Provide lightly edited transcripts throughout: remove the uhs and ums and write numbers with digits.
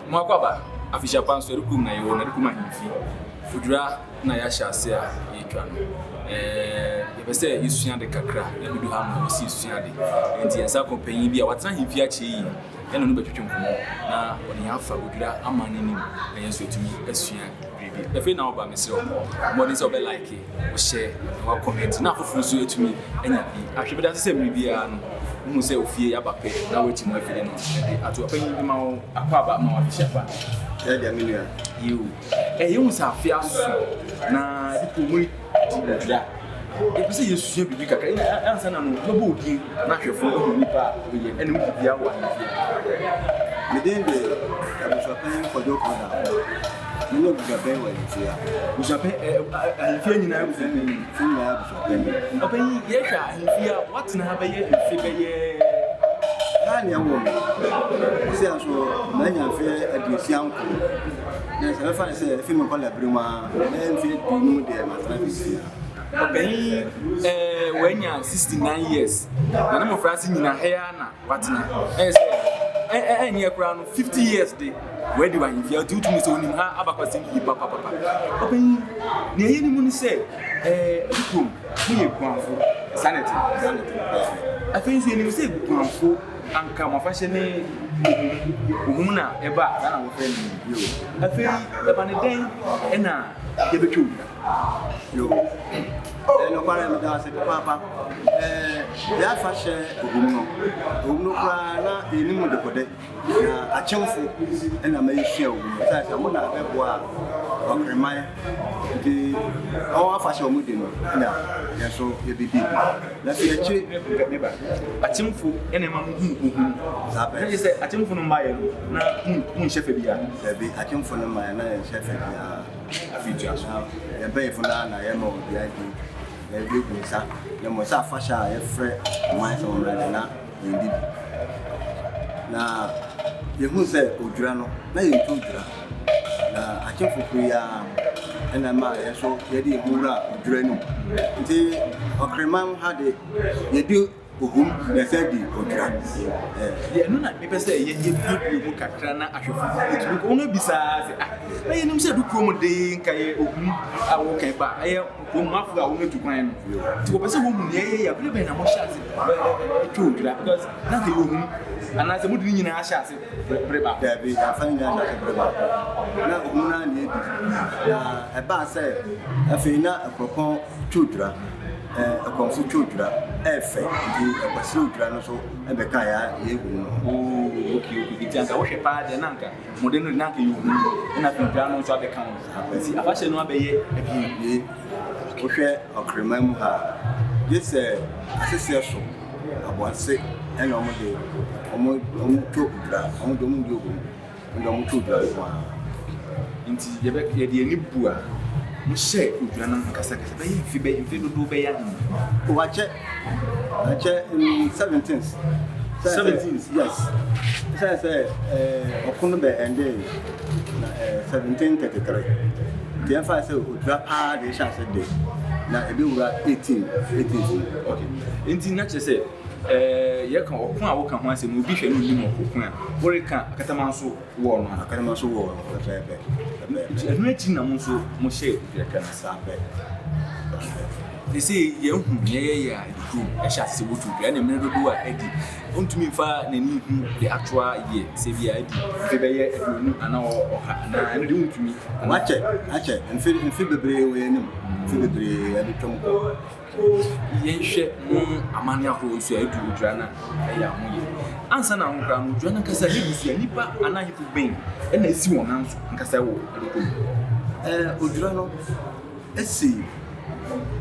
Mo akwaaba, Afehyia pa nso, yɛde kurom na yɛwɔ, na yɛde kurom ahemfi. Odwira na yɛahyɛ ase a yɛretwa no. Ɛɛ, yɛpɛ sɛ yɛsua ade kakra, na bɛdu ha no, yɛsi yɛsua ade. Enti yɛn nsa kɔ panyin bi a watena ahemfi akyɛ yie, ɛna ɔno bɛtwetwe nkɔmmɔ na ɔde yɛn afa Odwira aman no anim na yɛn nso yɛatumi asua biribi. Afei na woba, mesrɛ wo, bɔ mmɔden sɛ wobɛ like, wo share, na wa comment na afoforo nso atumi anya bi ahwɛ. Meda ase sɛ mmere biara no, wohu sɛ ofie aba pɛ na woakyi mu afiri no de ato. Ɔpanyin bi ma wo akwaaba ma wo afehyia pa. Yɛ deɛ me nua. Yiw. Ɛyɛ hu sɛ afe aso na ebi kɔ mu di odwira. Yɛpɛ sɛ yɛsua biribi kakra. Ɛna ansa na no, wobɛbɔ wo din na ahwɛfo ahu nipa a woyɛ ɛne wo dibea wɔ ahemfie. Me din de Abusuapanyin Kwadwo Kɔda. Me ne abusuapɛn wɔ ahemfie a. Abusuapɛn ɛ ahemfie nyinaa abusuapɛn. Ahemfie nyinaa abusuapɛn. Ɔpanyin yɛhwɛ ahemfie a watena ha bɛyɛ mfe bɛyɛ. Ha na ɛwɔ me. Sisi a nso manya mfe 69. Na sɛ mɛfa no sɛ efi me nkɔla bere mu a bɛyɛ mfe 50 deɛ matena ahemfie ha. Ɔpanyin ɛɛ wanya 69 years na ne mmɔfraase nyinaa ha yi ara na. Watena. Ɛyɛ sɛ ɛnyɛ koraa no 50 years de wadi wɔ ahemfie nti wotumi sɛ onim ha abakɔsɛm yie papapapa. Ɔpanyin, nea ɛyɛ ne mu ne sɛ ɛɛ kurom moyɛ guanfo saa na ɛte. Saa na ɛte pɛpɛɛpɛ. Afei nso yɛnim sɛ guanfo anka mo afahyɛ ne ohum ohum na ɛba a saa na wɔfrɛ no. Afei ɛba ne dɛn ɛna yɛbɛtwa odwira? Yo, ɛyɛ nokware, meda ase papaapa. Ɛɛ, yɛn afahyɛ ohum no, ohum no koraa na yɛnni mu dekode. Na akyemfo na ma yɛsua ohum no. Sɛ sɛ wɔn na bɛboa ɔkraman nti wɔn afahyɛ a wɔdi no na yɛn nso yɛbɛdi bi. Na afei akyire. Me ba, akyemfo na ɛma mo hu ohum. Saa pɛ. Na kyerɛ sɛ akyemfo no mmaeɛ no, na monhyɛ fa biara. Dabi, akyemfo no mmaeɛ na yɛnhyɛ fa biara. Afei tua so. Na yɛn mpanyimfo no ara na yɛma wɔn aduan di, na yɛde gu nsa, na mmom sɛ afahyɛ a yɛfrɛ ɔman sɛ wɔmmra de, na yɛndi bi. Na yɛhuu sɛ odwira no, na yɛntu odwira. Na akyemfo koro yi ara na ɛma yɛn nso yɛde yɛn ho wuraa odwira no mu. Nti Ɔkreman ha de, yɛdi Ohum na ɛsɛ di odwira. Deɛ ɛno na mepɛ sɛ yɛ yɛbuebue mu kakra na ahwɛfo ɛtumi kɔ wɔn abisa sɛ ah na yɛnim sɛ ɛdo kurom de nka yɛ ohum a wɔka ba ɛyɛ kurom afo a wɔn atu kwan no nti wɔpɛ sɛ wɔhu nea ɛyɛ yɛ abere bɛn na mohyɛ ase ɛtwa odwira because na nka yɛ ohum anaasɛ mode ne nyinaa ahyɛ ase bere baako. Daabi, yɛamfa ne nyinaa ahyɛ ase bere baako. Na ohum no ara na ɛdi na ɛbaa sɛ afei na kuropɔn twa odwira. Ɛkɔmfo twa odwira ɛɛfɛ nti ɛkɔsrɛ odwira no so ɛbɛka yɛ yɛ hu no. Oh, okay, okay. Nti anka wohwɛ paa deɛ na anka mode no de na anka yɛ hu ɛna afei odwira no nso abɛka ho. Nti afahyɛ no abɛyɛ abien. Abien. Wohwɛ Ɔkraman mu ha a, gye sɛ aseseɛ so aboase ɛna wɔn de wɔn wɔn twa odwira, wɔn de wɔn ndi ohu. Ɛnna wɔtoo dua nko ara. Enti yɛbɛ, yɛde yɛn ani bu a, mohyɛɛ odua no ankasa ankasa bɛyɛ mfe bɛyɛ mfe dodow bɛyɛ ahe ni? Oh, akyɛ, akyɛ in seventeenth. Seventeenth? Yes. Sɛ sɛ ɛɛ ɔko no bɛ ɛnde na ɛɛ 1733. Nti yɛmfa sɛ odua paa de hyɛ ase de na ebewura 18 18 mu. Okay. Enti na kyerɛ sɛ Ɛɛ, yɛka ɔko a woka ho asɛm no, obi hwɛ na onnim ɔko ko a woreka Akatamanso War no a. Akatamanso War no pɛpɛɛpɛ. Nti ɛno akyi na mo nso mohyɛɛ oduatwa no ase. Saa pɛ. Saa pɛ. Seesei yɛahu nea yɛyɛ a kurom ɛhyɛ ase sɛ wotu dua, ɛna mmerɛ dodoɔ a adi. Ontumi mfa n'ani nhu the actual year, sɛ bi a adi mfe bɛyɛ 20 anaa 100 anaa ɛno deɛ ontumi. Wakyɛ, akyɛ, mfe, mfe bebree wɔ yɛn anim, mfe bebree abɛtwam kɔ. Yɛnhwɛ mo amanne ahorow nso a edu odwira no a ɛyɛ a moyɛ. Ansa na ho koraa no, odwira no ankasa ne busua, nnipa anaa ahemfo bɛn na esi wɔn nan so ankasa wɔ adokɔ mu? Ɛɛ, odwira no si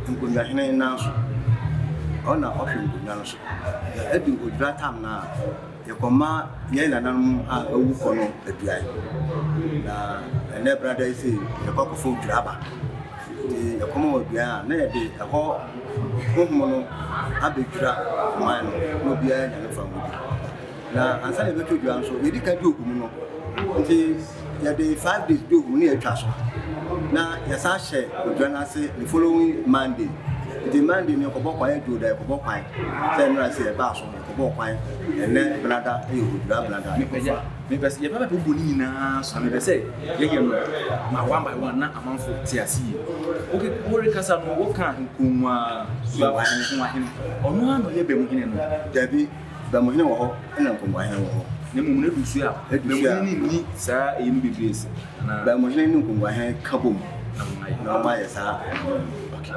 nkonnwahene nan so. Ɔno na ɔhwɛ nkonnwa no so. Na edu odwira tam no a, yɛkɔma yɛn nananom a awu kɔ no aduan. Na ɛnnɛ brada yi sei, yɛkɔ akɔfa odwira aba. Nti yɛkɔma wɔn aduan a, na yɛde ɛhɔ honhom no abɛdwira ɔman no, na obiara anya ne fawohodie. Na ansa na yɛbɛtwa dwa nso, yɛdi kan di ogumu no. Nti yɛde 5 days di ogumu na yɛatwa so. Na yɛsan hyɛ odwa no ase the following Monday. Nti Monday no yɛkɔbɔ kwan, yɛ dwoda yɛkɔbɔ kwan. Sɛ nnora sɛ yɛbaa so, yɛkɔbɔɔ kwan. Ɛnnɛ benada yɛ odwira benada. Mepɛ Yɛkɔfa. Mepɛ sɛ yɛba bɛbobɔ ne nyinaa so na mepɛ sɛ yɛyɛ no ma one by one na amanfo te ase yie. Woke worekasa no woka Nkongua Suahene. Ɔno ara na ɔyɛ Bɛmuhene no? Dabi, Bɛmuhene wɔ hɔ ɛna Nkonguahene wɔ hɔ. Na mmom no edu so a Bɛmuhene no nni saa eyi no bebree anaa? Bɛmuhene ne Nkonguahene ka bom na wɔayɛ saa. Okay.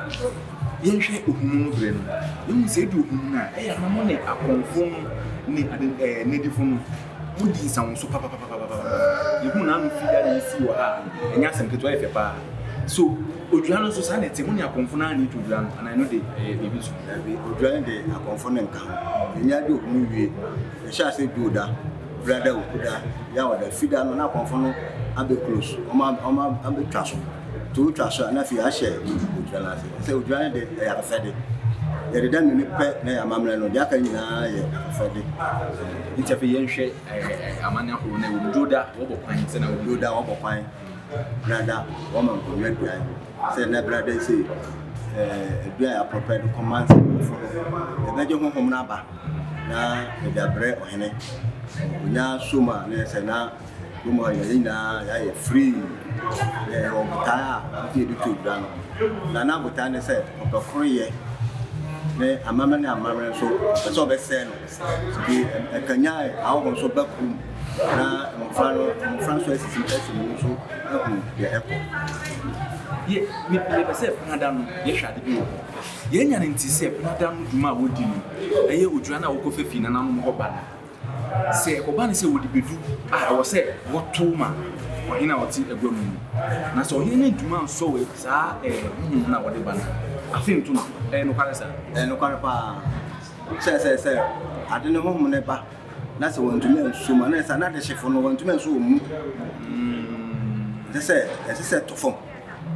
Yɛnhwɛ ohumu no berɛ no. Yɛhu sɛ edu ohumu no a, ɛyɛ a na mo ne akɔmfo no ne ade ɛɛ nnɛdifo no modi nsawɔnso papapapapapa. Yɛhu n'ano fi da na esi wɔ ha a, ɛnyɛ asɛm ketewa, ɛyɛ fɛ paa. So odwira no nso saa na ɛte? Mo ne akɔmfo no ara na etu odwira no anaa ɛno de ɛyɛ biribi nso? Dabi, odwira no de akɔmfo no nka ho. Yɛnya di ohumu wie, yɛhyɛ ase dwoda, brada, okuda, yawɔda, fida no na akɔmfo no abɛ close, wɔn wɔn abɛtwa so. Nti wotwa so a na afei ahyɛ odwira no ase. Sɛ odwira no de ɛyɛ afɛfɛde. Yɛde da mmienu pɛ na ɛyɛ amammerɛ no, deɛ aka nyinaa yɛ afɛfɛde. Nti afei yɛnhwɛ amanne ahorow na ɛwɔ mu. Dwoda wɔbɔ kwan sɛ na wɔde. Dwoda wɔbɔ kwan, brada wɔma nkonnwa aduan. Sɛ na brada yi sɛ aduan a yɛapɔpɛ de kɔma nsɛmfo no, yɛbɛgye honhom no aba na yɛde abrɛ ɔhene. Onya som a na yɛ sɛ na Kurom hɔ yɛn nyinaa yɛayɛ free. Na yɛwɔ botae a nti yɛde tu dwa no. Na na botae ne sɛ ɔpɛ koroyɛ ne amammerɛ ne amammerɛ nso ɔpɛ sɛ ɔbɛsɛe no. Nti ɛkanyan ahɔho nso ba kurom na mmɔfra no mmɔfra nso asisi asi mu nso ahu deɛ ɛkɔ. Yɛ me mepɛ sɛ Benada no yɛhwɛ ade bi wɔ hɔ. Yɛanya no nte sɛ Benada no dwuma a wɔdi no ɛyɛ odwira no a wɔkɔfa fi nananom hɔ ba no. Sɛ ɛkɔba no sɛ wɔde bedu a, ɛwɔ sɛ wɔtow ma ɔhene a ɔte agua mu no. Na sɛ ɔhene no antumi ansɔ wɔ saa honhom no a wɔde ba no a, afe nto no. Ɛyɛ nokware saa? Ɛyɛ nokware paa. Sɛ sɛ sɛ ade no honhom no ba na sɛ wɔantumi anso mu a, na ɛsɛ sɛ n'adehyefo no wɔantumi anso wɔn mu. Ɛsɛ sɛ ɛsɛ sɛ ɛtɔ fam.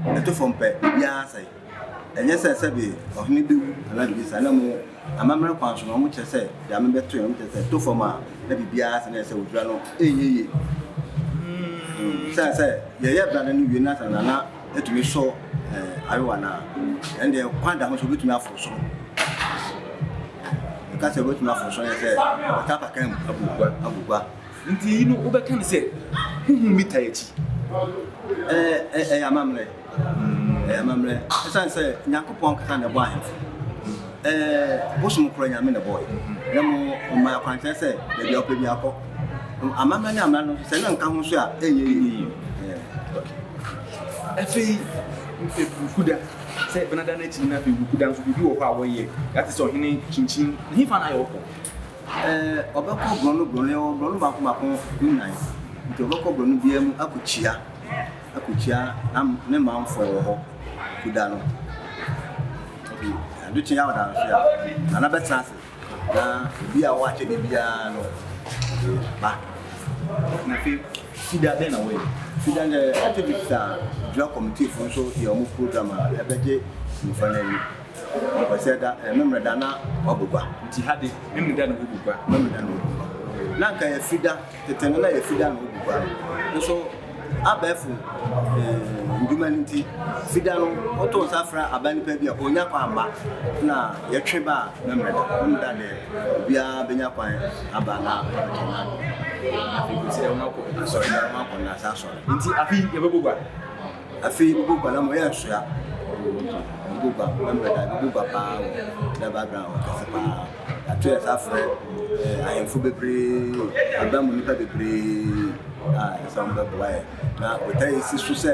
Ɛtɔ fam pɛ, biribiara asɛe. Ɛnyɛ sɛ sɛbe ɔhene bewu anaa biribi saa, na mmom amammerɛ kwan so no, wɔkyerɛ sɛ deɛ mebɛto yi, wɔkyerɛ sɛ ɛtɔ fam a, na biribiara sɛ na ɛsɛ odwira no ɛnyɛ yie. Sɛ sɛ yɛyɛ brada no wie na sɛ nana atumi sɔ ayowa no a, ɛndeɛ kwan da ho sɛ obɛtumi aforo soro. Ɛka sɛ obɛtumi aforo soro yɛ sɛ ɔta apakan mu abu gua. Nti eyi no wobɛka no sɛ honhom bi taa akyi? Ɛyɛ amammerɛ. Ɛyɛ amammerɛ. Ɛsiane sɛ Nyankopɔn ankasa na ɛbɔ ahemfo. Bosom korɔ Nyame na ɛbɔɔyɛ. Na mmom ɔma akwankyerɛ sɛ baabi a wopɛ bi akɔ. Amammerɛ ne amammerɛ no nso sɛ na nka ho nso a ɛnyɛ yie. Afei Wukuda, sɛ Benada no akyi no na afei Wukuda nso biribi wɔ hɔ a wɔyɛ. Yɛate sɛ ɔhene kyinkyin, hefa na ayɛ ɔkɔ? Ɛɛ, ɔbɛkɔ borɔno borɔno, yɛwɔ borɔno baako baako nnan, nti ɔbɛkɔ borɔno biara mu akɔkyia, akɔkyia nam ne manfoɔ wɔ hɔ kuda no. Nti ade kye a ɔda nso a, nana bɛtena ase na obi a ɔwɔ akyɛdeɛ biara no ɔde ba. Na afei Fida dɛn na wɔyɛ? Fida no deɛ activities a dua committee foɔ nso yɛ wɔn program a ɛbɛgye mmɔfra no ani. Kwasiada, ɛɛ Memeneda na wɔabɔ gua. Nti ha de, Memeneda na wɔbɔ gua. Memeneda na wɔbɔ gua. Na anka yɛ Fida, tete no na yɛ Fida na wɔbɔ gua no. Nso abɛɛfo ɛɛ ndwuma no nti, Fida no woto nsa frɛ aba nipa bi a ɔnya kwan mma na yɛtwe ba a Memeneda. Memeneda deɛ obiara bɛnya kwan aba na wabɛtɔ n'ade. Afei Kwasiada wɔn akɔ asɔre. Kwasiada wɔn akɔ nnansa asɔre. Nti afei yɛbɛbɔ gua. Afei mebɔ gua na moyɛ nsoa. Mebɔ gua na mmerɛ da mebɔ gua paa wɔ na background wɔ kɛse paa. Yɛato yɛn nsa afrɛ ahemfo bebree, aban mu nnipa bebree a ɛsɛ wɔn bɛboa yɛn. Na botae a esi so sɛ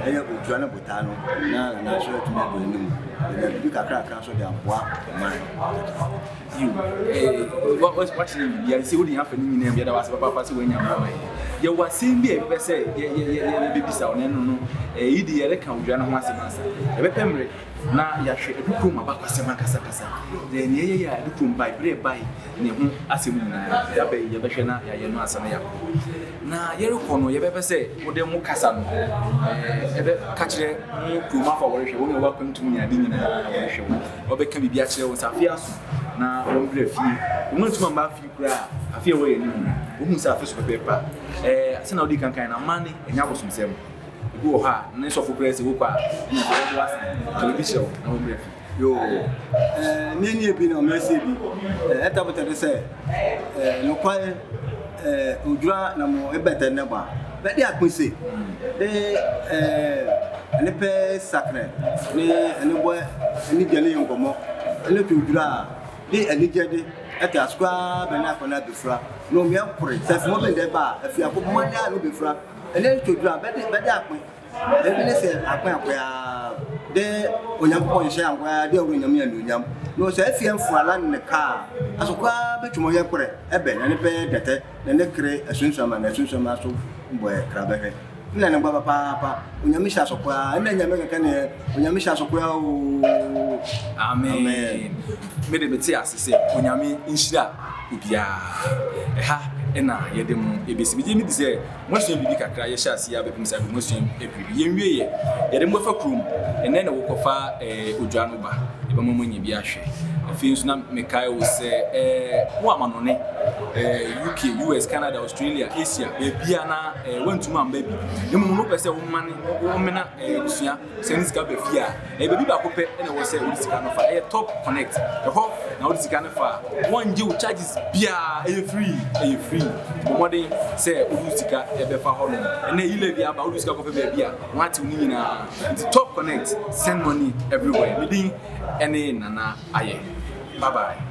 ɛyɛ odwira ne botae no na Nana nso atumi adu anim. Yɛnya biribi kakrakra nso de aboa ɔman no. Yiw, ee, woakyerɛ biribiara, sɛ wode yɛn afa ne nyinaa mu, yɛda wo ase papaapa sɛ woanya mmoa ma yɛn. Yɛwɔ asɛm bi a yɛbɛpɛ sɛ yɛbɛbisa wo, na ɛno no, eyi de yɛreka odwira no ho asɛm ansa. Yɛbɛpɛ mmere na yɛahwɛ Adukurom abakɔsɛm ankasakasa, nea ɛyɛe a Adukurom bae, bere a ɛbae, ne ho asɛm nyinaa. Yɛaba yi, yɛbɛhwɛ na yɛayɛ no ansa na yɛakɔ. Na yɛrekɔ no, yɛbɛpɛ sɛ wode mo kasa no ɛbɛka kyerɛ mo kuromafo a wɔrehwɛ, wɔn a wɔwɔ akwantu mu ne ade nyinaa a wɔrehwɛ wo. Wɔbɛka biribi akyerɛ wɔn sɛ afe aso na wɔmmra fie. Wɔantumi amma afe yi koraa a, afe a ɛwɔ yɛn anim no, wɔhu sɛ afe so pɛpɛɛpɛ a, ɛɛ, sɛnea wodii kan kae no, amanne ɛnyɛ abosomsɛm. Ebi wɔ hɔ a, ne sɔfo koraa sɛ wokɔ a, ɛna afei wɔde wo asan. Ka biribi kyerɛ wɔn na wɔmmra fie. Yoo, ɛɛ, mmea bi na mmea sie bi. Ɛɛ, ɛtabotɛ de sɛ, ɛɛ, nokware. Odwira na mo ebɛtɛ ne ba bɛde akpese de ɛne pɛ sakrɛ ne ɛne bɔ ɛne gya ne nkɔmɔ ɛne to odwira a de anigye de ɛte asokoa bɛ ne akɔna bɛfura na ɔmia kore sɛ fomɔ bɛ ndɛ ba a afiako bɔmɔden a no bɛfura ɛne to odwira bɛde bɛde akpe Ebi ne sɛ akɔakɔa de Onyankopɔn nhyehyɛe ankoa de ɔwɔ Nyame anuonyam. Na ɔsɛ afie mfoala ne kaa asokoa betwum ɔyɛ korɛ ɛbɛ na ne pɛ dɛtɛ na ne kere asunsuama na asunsuama so mbɔɛ kra bɛhwɛ. Nna ne ngua papaapa Onyame hyɛ asokoa nna Nyame kɛkɛ neɛ Onyame hyɛ asokoa oo. Amen. Me de mete ase sɛ Onyame nhyira obiara. Ɛha na yɛde mo ɛbɛsi. Megye medi sɛ Moasua biribi kakra, yɛhyɛ aseɛ ara bɛpem saa bere, moasua biribi. Yɛnwieɛ, yɛde mo bɛfa kurom, ɛnnɛ na wokɔfa eh, odwa no ba, yɛbɛma moanya bi ahwɛ. Afei nso na mekae wo sɛ eh, wo amanɔne, eh, UK, US, Canada, Australia, Asia, baabiara na eh, woantumi amba bi, na mmom no wopɛ sɛ womane, womena eh, abusua, Sɛ ne sika ba fie a, ɛyɛ baabi baako pɛ na ɛwɔ sɛ wode sika no fa. Ɛyɛ Top Connect. Ɛhɔ na wode sika no fa a, wɔngye wo charges biara. Ɛyɛ free, ɛyɛ free. Bɔ mmɔden sɛ wode wo sika ɛbɛfa hɔ nom. Ɛnɛ e-levy aba, wode wo sika kɔfa baabi a, wɔatew ne nyinaa. Nti Top Connect, send money everywhere. Me din ɛne Nana Ayɛ. Bye bye.